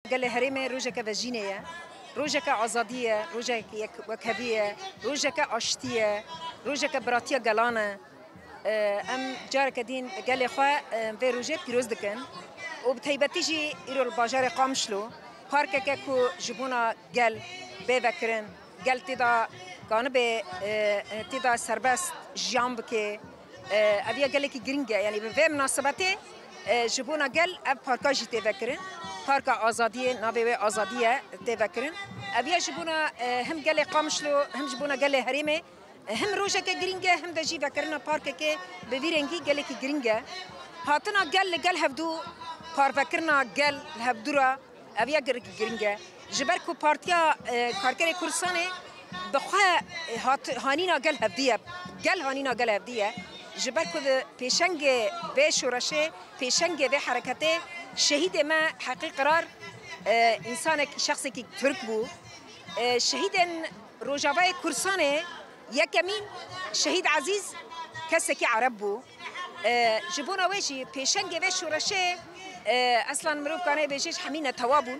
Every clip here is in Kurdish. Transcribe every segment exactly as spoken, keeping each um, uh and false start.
Gelê herêmê rojeke vejînê ye, rojeke azadî ye, rojeke yek-, wekhevî ye, rojeke aştî ye, rojeke biratiya gelan e. E, em careke dîn gelê xwe, e, vê rojê pîroz dikin û bi taybetî jî îro li bajarê Qamişlo parkeke ku ji bona gel bê vekirin, gel tê de kanibê, e, e, tê de serbest jiyan bike. E, ev ya gelekî girîng e. Yanî bi vê minasebetê, e, ji bona gel ev parka jî tê vekirin. Parka Azadiyê, navê wê Azadî ye, tê vekirin. Ev ya ji bona, e, him gelê Qamişlo, him ji bona gelê herêmê, e, him rojeke girîng e, him de jî vekirina parkekê bi vî rengî gelekî girîng e. Hatina gel li gel hevdû, parvekirina gel li hevdû re, ev ya girîng, girîng e. Ji ber ku Partiya, e, Karkerê Kurdistanê bi xwe, e, hat-, hanîna gel hevdî ye. Gel hanîna gel hevdî ye. Ji ber ku di pêşengê vê şoreşê, pêşengê vê hereketê şehîdê me Heqî Qirar, e, însanek, şexsekî Tirk bû. E, şehîdên Rojavayê Kurdistanê yekemîn şehîd Ezîz kesekî Ereb bû. E, ji bona wê jî pêşengê vê şoreşê, e, eslan mirov kanê bêje ji hemî netewa bûn.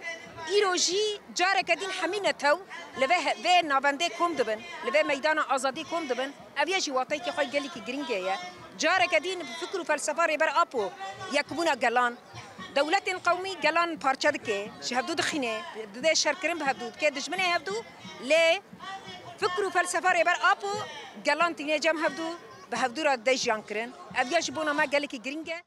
Îro jî careke din hemî netew li vê he-, vê navendê kom dibin, li vê meydana azadî kom dibin. Ev ya jî wateyekî xwe gelekî girîngê ye. Careke din fikr û felsefa Rêber Apo, yekbûna gelan, dewletên qewmî gelan parçe dike, ji hevdû dixîne, dide şerkirin bi hevdû, dike dijminê hevdû, lê fikr û felsefa Rêber Apo gelan tîne cem hevdû, bi hevdû re dide jiyan kirin. Ev ya ji bona me gelekî girîng e.